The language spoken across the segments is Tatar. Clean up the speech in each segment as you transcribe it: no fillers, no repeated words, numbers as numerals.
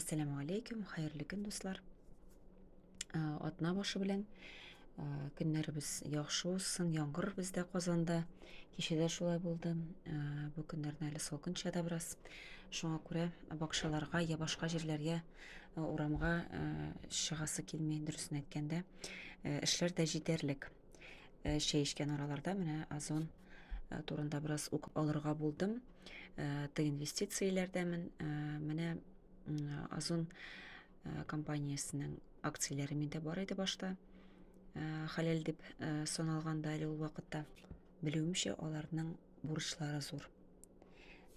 Әссәламү алейкум, хәерле көн, дуслар. Атна башы белән көннәребез яхшы узсын. Яңгыр бездә Казанда. Кичә дә шулай булды. Бу көннәрне әле салкынча да бераз. Шуңа күрә бакчаларга я башка җирләргә, урамга чыгасы килми, дөресен әйткәндә. Эшләр дә җитәрлек. Чәй эчкән араларда менә Озон турында бераз укып алырга булдым. Т инвестицияләрдәмен. Менә Озон компаниясенең акцияләре миндә бар иде башта. Хәләл дип саналганда әле ул вакытта. Белүемчә, аларның бурычлары зур.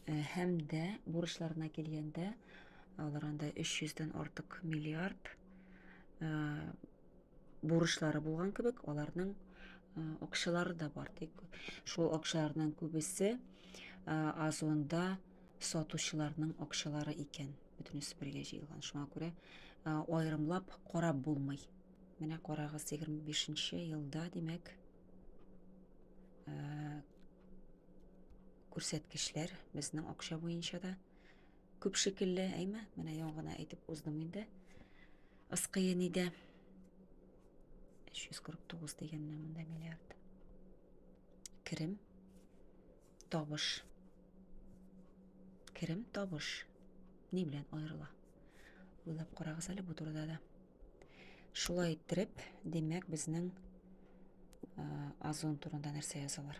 Һәм дә бурычларына килгәндә, алар анда 300дән артык миллиард бурычлары булган кебек, аларның акчалары да бар. Тик шул акчаларның күбесе Озонда сатучыларның акчалары икән. Бөтенесе бергә җыелган. Шуңа күрә аерымлап карап булмый. Менә карагыз, 25 елда, димәк, күрсәткечләр безнең акча буенча да күп шикелле, әйме? Менә яңа гына әйтеп уздым инде. Ыскые нидә? 349 дигән менә монда миллиард. Керем, табыш. Керем, табыш. Ни белән аерыла? Уйлап карагыз әле бу турыда да. Шулай иттереп, димәк, безнең Озон турында нәрсә язалар?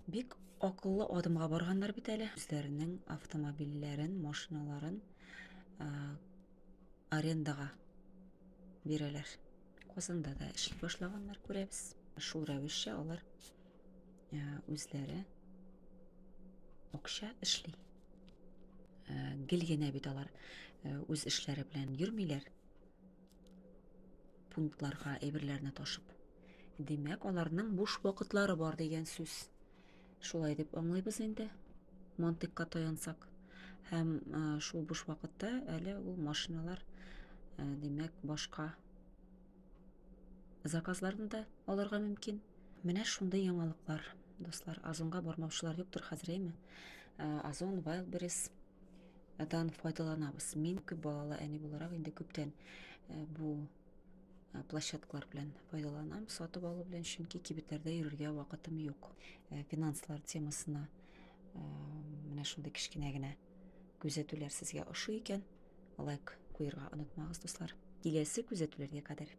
Бик акыллы адымга барганнар бит әле. Үзләренең автомобильләрен, машиналарын арендага бирәләр. Казанда да эшли башлаганнар, күрәбез. Шул рәвешчә алар үзләре акча эшли. Гел генә бит алар үз эшләре белән йөрмиләр. Пунктларга әйберләрне ташып. Димәк, аларның буш вакытлары бар дигән сүз. Шулай дип аңлыйбыз инде, мантыйкка таянсак. Һәм шул буш вакытта әле ул машиналар, димәк, башка заказларны да алырга мөмкин. Менә шундый яңалыклар, дуслар. Озонга бармаучылар юктыр хәзер, әйме? Озон, Wildberries дан файдаланабыз. Мин күп балалы әни буларак инде күптән бу площадкалар белән файдаланам, сатып алу белән, чөнки кибетләрдә йөрергә вакытым юк. Финанслар темасына менә шундый кечкенә генә күзәтүләр сезгә ошый икән, лайк куерга онытмагыз, дуслар. Киләсе күзәтүләргә кадәр.